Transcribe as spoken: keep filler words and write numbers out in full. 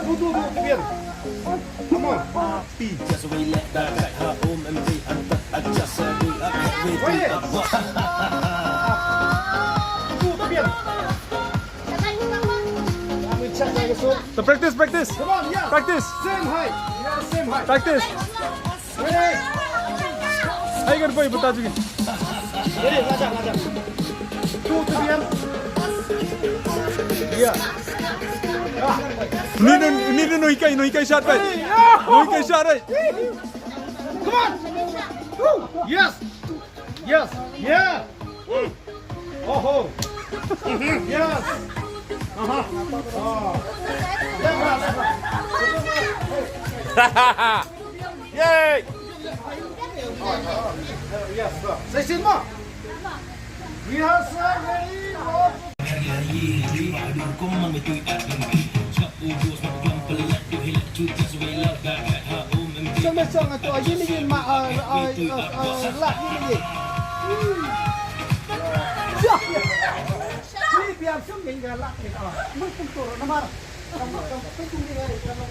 Come on. To practice, practice. Come on, yeah. Practice. Same height. Yeah, same height. Practice. Ready? Ai kan poi buta juga. Ready, lajak, lajak. Two to the end. Yeah. Ni ni ni ni no hikai, no hikai shot, right? No hikai shot, right? Come on. Woo. Yes. Yes. Yeah. Oho. Yes. Aha. Oh. Left, right, left, right. Yay. Yes, sir. Say, Simba. Rehearsal ready. Song na song tu, aji ni ma, ah, ah, ah, ah, lah ni ni. Ya. Ni biar song ni lah ni. Ah, mungkin turun nama. Kamu, kamu, kamu ni, kamu.